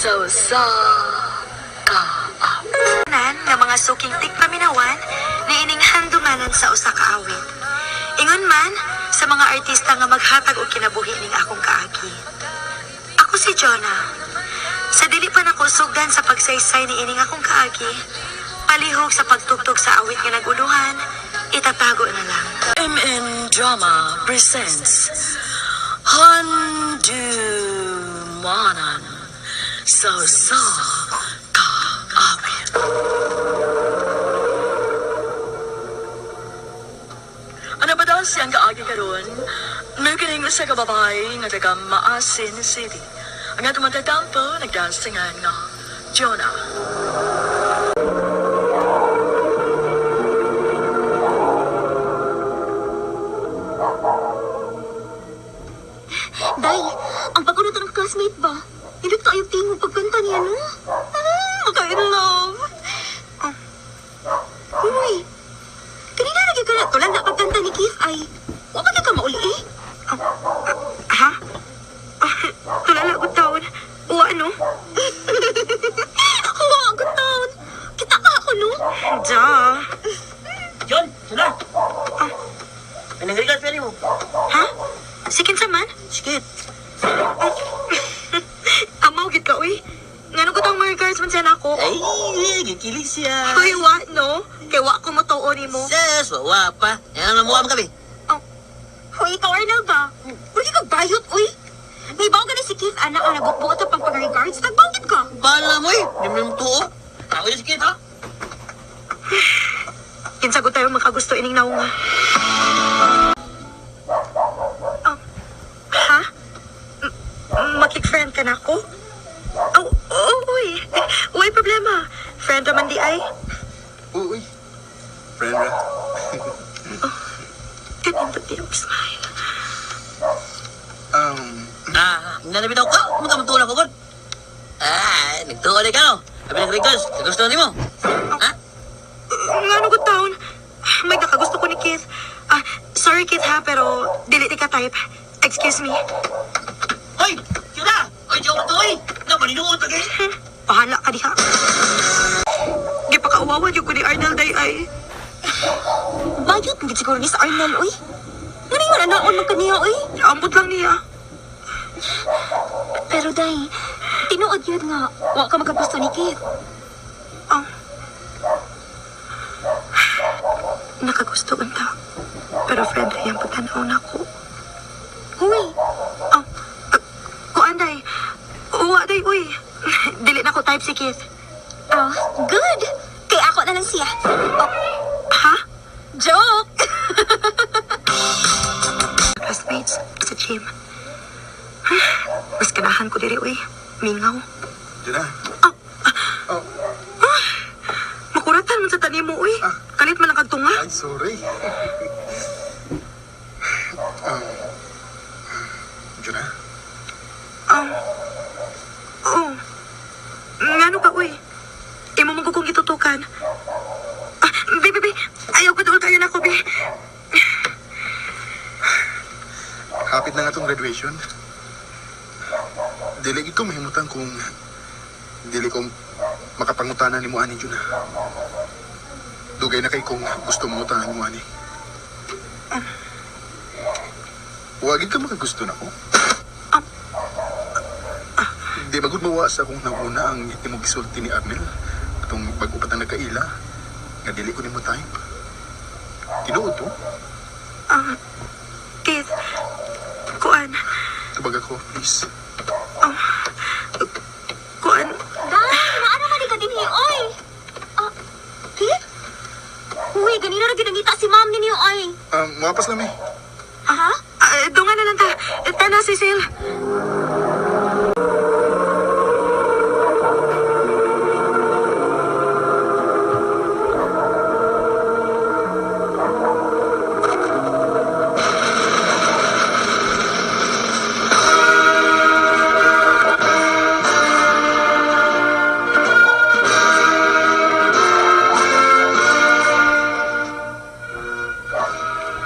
Sa usa ka awit. Nan nga mga suking tigpaminawan niining handumanan sa usa ka awit. Ingon man sa mga artista nga maghatag og kinabuhi ning akong kaagi. Ako si Jonah. Sa dili pa nako sugdan sa pagsaysay niining akong kaagi, palihog sa pagtugtog sa awit nga naguluhan, itatago na lang. MN Drama presents Handumanan sa usa ka awit. Ano ba daw siyang kaagi karon? Mukining usa ka babae nga taga Maasin City. Ang atong magtatampo nagdasingan nga Jonah. Day, ang pag ng classmate ba? Hindi tayo tingog pagkanta niya, no? Ah, maka-in love. Oh. Uy, kanina lagi ka na tulan na pagkanta ni Keith ay, wa pa ka mauli eh. Oh, ha? Ah, tulala ko taon. O ano? Wa ko taon. Kita ka ako, no? Da. John, sila. May nangrigat pwede mo. Ha? Sikin sa man? Sikit. Amaw gid ka, uy. Ngano ko tong mga regards man siya nako? Ay, gikilig siya. Uy, wa, no? Kay wa ko motoo nimo. Sus, wawa pa. Yan ang namuha mo kami. Hoy, ikaw Arnel ba? Uy, ka bayot, uy. May bawo ka na si Keith, anak, ang nagbubuot ang pagpag-regards. Nagbangkit ka. Bala mo eh. Di mo naman tuo. Ako yung sikit, ha? Kinsagot tayo makagusto ining naunga. Oh, ha? Makik-friend ka na ako? Oh, oh, uy. Uy, problema. Friend raman di ay. Uy, friend ra. Kanindot niya og smile. Um, Ah, nanabitaw ka. Mga matulak ko, God. Ah, nagtuo na ikaw. Sabi ng regards, gusto ni mo. Ha? Ngano ko taon? May nakagusto ko ni Keith. Ah, sorry Keith ha, pero dili di ka type. Excuse me. Hoy, sila! Hoy, joke to, eh. Na, maninuot lagi. Bahala ka diha. Gipakauwawan yung ko ni Arnel day ay. Bayot, hindi siguro ni sa Arnel, uy. Ano yung nanaon man kaniya, uy? Ambot lang niya. Pero day, tinuod yun nga, wa ka makagusto ni Keith. Oh. Nakagusto unta. Pero friend ay ang pagtanaw na ko. Huy, Oh, kuan day. Uwa day, uy. Dili na ko type si Keith. oh, good. Kay ako na lang siya. Oh, ha? Joke! Classmates sa gym. Mas ganahan ko diri, uy. Mingaw. Diyan na. Oh, Oh, makuratan man sa tanim mo, uy. Ah. Kalit man lang kag tunga. ay, sorry. um, Diyan na. Oh. Ngano ka, uy? Imo mo ko kong gitutukan. Ah, be, be, be. Ayaw ko dool kayo na ko, be. Hapit na nga tong graduation. Dili gid ko mahimutan kung dili ko makapangutana ni mo ani Juna. Dugay na kay kung gusto mo utanan mo ani. Wa gid ka makagusto nako. Di ba gud mawa sa akong nauna ang imong gisulti ni Arnel atong bag-o pa tang nagkaila nga dili ko nimo type. Tinuod to. Ah, Keith, kuan, Tubag ako, please. oh, kuan, Day, naano man ka dinhi, oy? Ah, Keith? Uy, ganina ra ginangita si ma'am ninyo, oy. Mapas lang eh. Aha? ah, dungan na lang ta. Tana, Cecil.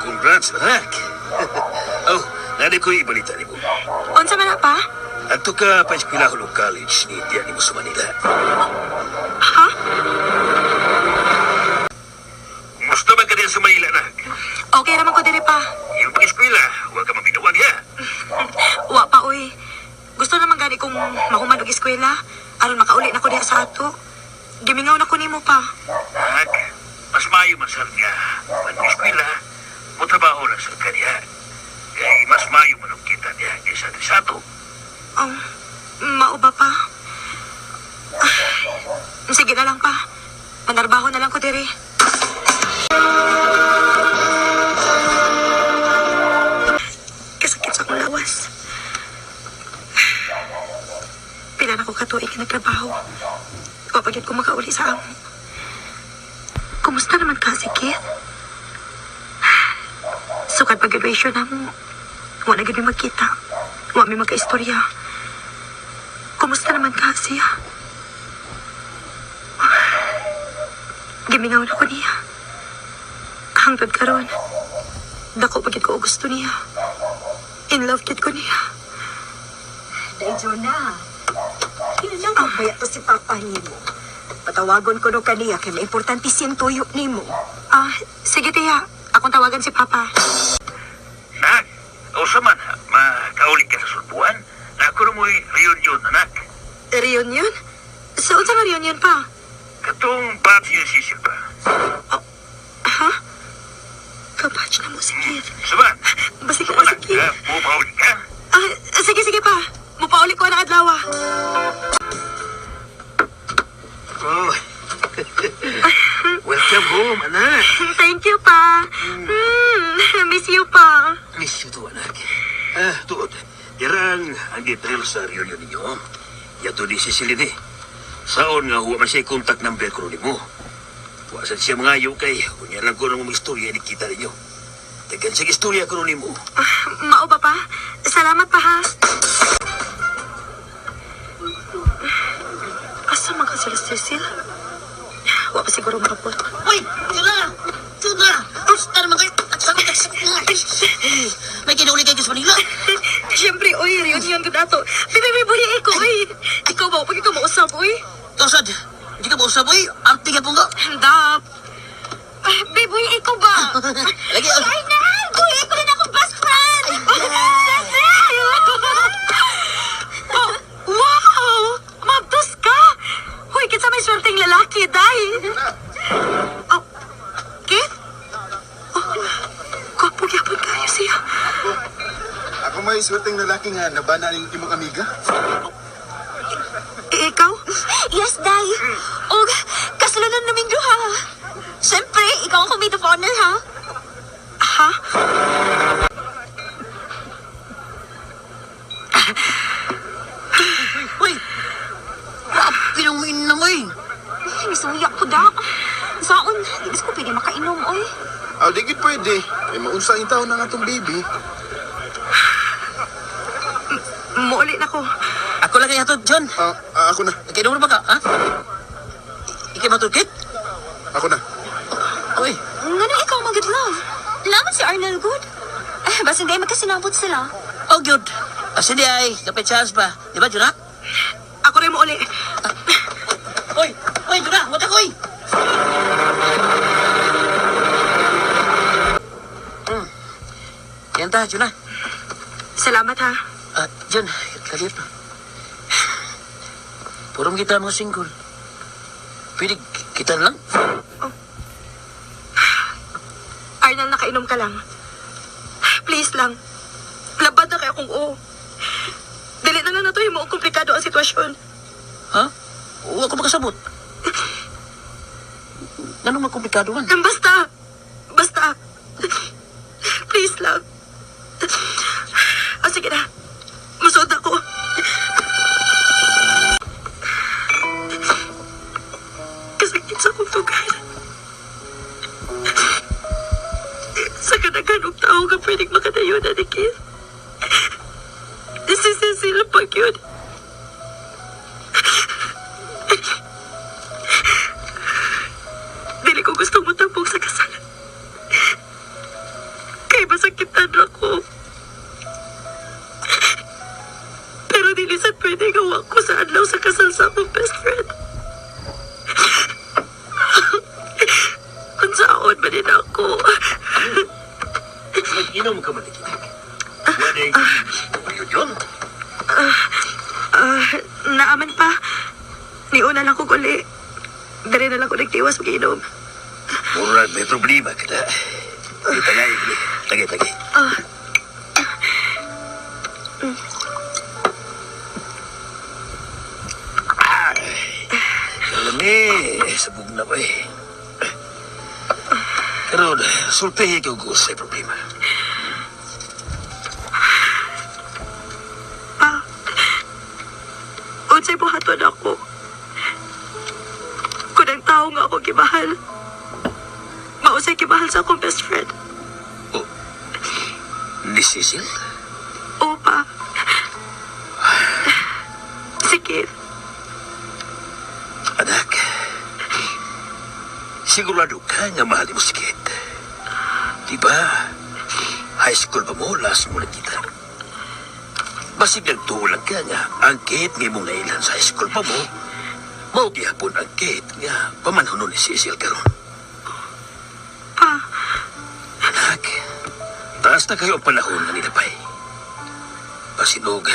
Congrats, anak. Oh, nari ko ibalita nimo. Unsa man na pa? Adto ka pa eskwelahan o college ni tiyan mo sa Manila. Ha? Gusto man ka din sa Manila, nak. Okay naman ko diri pa. Yung pag-eskwela, huwag ka mabinuwag, ha? Wa pa, uy. Gusto naman gani kong mahuman og eskwela. Aron makauli na ko diha sa ato. Gimingaw na ko nimo pa. Nak, mas maayo man sir nga. Pag-eskwela, mo trabaho lang sir ka diha. Kay mas maayo man og kita diha kaysa diri sa ato. Oh, mao ba pa? Ah, sige na lang pa. Manarbaho na lang ko diri. Kasakit sa akong lawas. Pila na ko katuig nga nagtrabaho. Wa pa gyud ko makauli sa amo. Kumusta naman ka si Keith? Sukad pag-graduation na mo. Wa na gyud mi magkita. Wa mi magkaistorya. Kumusta naman ka siya? Gimingaw na ko niya. Hangtod karon. Dako pa gyud ko og gusto niya. In love gyud ko niya. Day, Jonah. Ilang mabaya to si Papa nimo. Patawagon ko no kaniya kay maimportante siyang tuyo nimo. Ah, sige tiya. Akong tawagan si Papa. Nak, usa man, makauli ka sa sulbuan. Na ako na mo'y reunion, anak. Reunion? Sa unsa nga reunion pa? Katong batch ni Cecil ba? Ha? Kabatch na mo si Keith. Saban, Basig saban, ka si Keith. Mupauli ka. Ah, sige, sige pa. Mupauli ko na adlaw. Ah. Oh. Welcome home, anak. Thank you pa. Mm, miss you pa. Miss you too, anak. Ah, tuod. Dirang ang detail sa reunion ninyo. Yato ni Cecily ni. Saon nga huwa man siya contact number ko nimo. Wa sad siya mangayo kay unya lang ko ng mga istorya ni kita ninyo. Tagan siya istorya ko nimo. Ah, mao ba pa? Salamat pa ha. Asa man ka sila, Cecil? Wa pa siguro makapot. Uy! Jonah! Jonah! Basta naman kayo! At sabi ka May kinuli kayo sa Manila! Siyempre, oy, reunion ko dato. Bibi, bibi, buhi ko, oy. Ikaw ba, pag ikaw mausap, oy. Ikaw, sad! Hindi ka mausap, uy! Arte ka po nga! Handap. Ah, babe, buhi ko ba? Lagi, ah. Ay, na! Buhi ko rin akong best friend! Cecil! Oh, wow! Mabdos ka! Hoy, kinsa may swerteng lalaki, day! Oh, Kit? Oh, gwapo gyapon kayo siya. Ako may swerteng lalaki nga nabana ning imong amiga. Eh, ikaw? Yes, Day. Og, kasalanan naming duha. Siyempre, ikaw ang maid of honor, ha? Ha? Uy! Grabe nang uminom, uy! Ay, misuya ko da. Saon, di ko pwede makainom, oy. Ah, di gid pwede. Kay maunsa ang taon ng atong baby. Muuli na ko. Ako lang kay hatod, John. Ah, ah, ako na. Kainom na ba ka, ha? Ikay matulkit? Ako na. Uy! Ngano ikaw magid love? Laman si Arnel good. Eh, basta hindi magkasinabot sila. Oh, good. Ah, sige ay, kapit chance pa. Di ba, Jonah? Ako rin muuli. Uy! Uy, Jonah! Wata ko, uy! Hmm. Yan ta, Jonah. Salamat ha. Ah, John, kalip. Puro mo kita mga single. Pwede kita na lang? Arnel, nakainom ka lang. Please lang. Labad na kayo kung oo. Dili na lang na to, mo komplikado ang sitwasyon. Ha? Huwag ko makasabot. Anong magkomplikado man? Basta. Basta. Please lang. Ah, sige na. Masuod ako. Kasakit sa akong tugay. Sa kanaganong tao ka pwedeng makatayo na ni Keith. Si Cecil pag yun. Dili ko gusto matapong sa kasal. Kay masakitan ako. Pero dili sad pwede nga wa ko sa adlaw sa kasal sa akong best friend. Unsaon ba din ako? Mag-inom ka man, Nikitik. Wala yung reunion. Ah, naaman pa. Niuna lang ko guli. Dali na lang ko nagtiwas og inom. Murag may problema ka na. Di tagay, tagay, tagay. Ah. Ay, kalami, sabog na ba eh. Karon, sultihi ko kung sa problema. Pa. Unsay buhaton ako? Kung ang tao nga ako gimahal, mausay gimahal sa akong best friend. Oh, ni Cecil? Opa. Sige. Anak, sigurado ka nga mahal mo si Kate. Di ba? High school pa mo, last mo nakita. Basig nagtulang ka nga, ang Kate nga imong nailan sa high school pa mo, mao gihapon ang Kate nga pamanhunon ni Cecil karon. Pa. Anak, taas na kayo ang panahon nga nilapay. Basinog,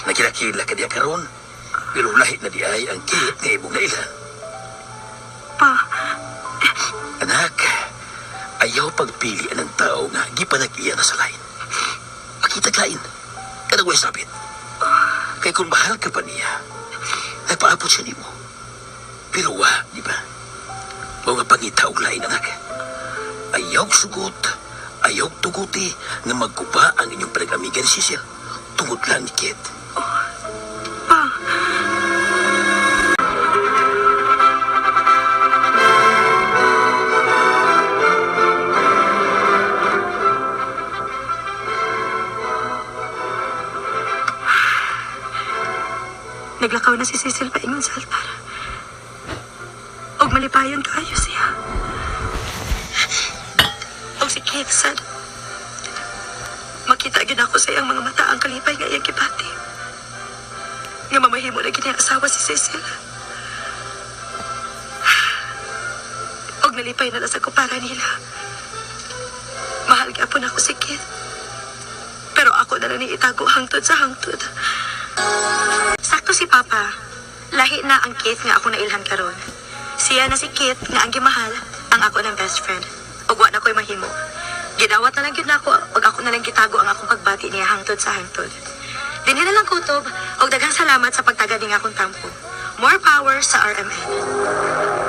nagkilakila ka diya karon, pero lahi na di ay ang Kate nga imong nailan. Pa. Anak, ayaw pagpili ng tao nga gipanag-iya na sa lain. Makita lain, kanang way sabit. Kay kung mahal ka pa niya, nagpaabot siya nimo. Pero wa, di ba? Mao nga pangita og lain, anak. Ayaw sugot, ayaw tuguti nga magkuba ang inyong panag-amigan si Cecil. Tungod lang ni Kit. Pa. Naglakaw na si Cecil paingon sa altar. Og malipayon kaayo siya. Og si Keith sad. Makita gid ako sa iyang mga mata ang kalipay nga iyang gibati. Nga mamahimo na gid ang asawa si Cecil. Og nalipay na lang sa ko para nila. Mahal gyapon ako si Keith. Pero ako na lang ni itago hangtod sa hangtod. Sakto si Papa. Lahi na ang Keith nga ako nailhan karon. Siya na si Keith nga ang gimahal, ang ako ng best friend. Ug wa na ko'y mahimo. Gidawat na lang gyud nako ug ako na lang gitago ang akong pagbati niya hangtod sa hangtod. Dinhi na lang kutob ug daghang salamat sa pagtaga ning akong tampo. More power sa RMN.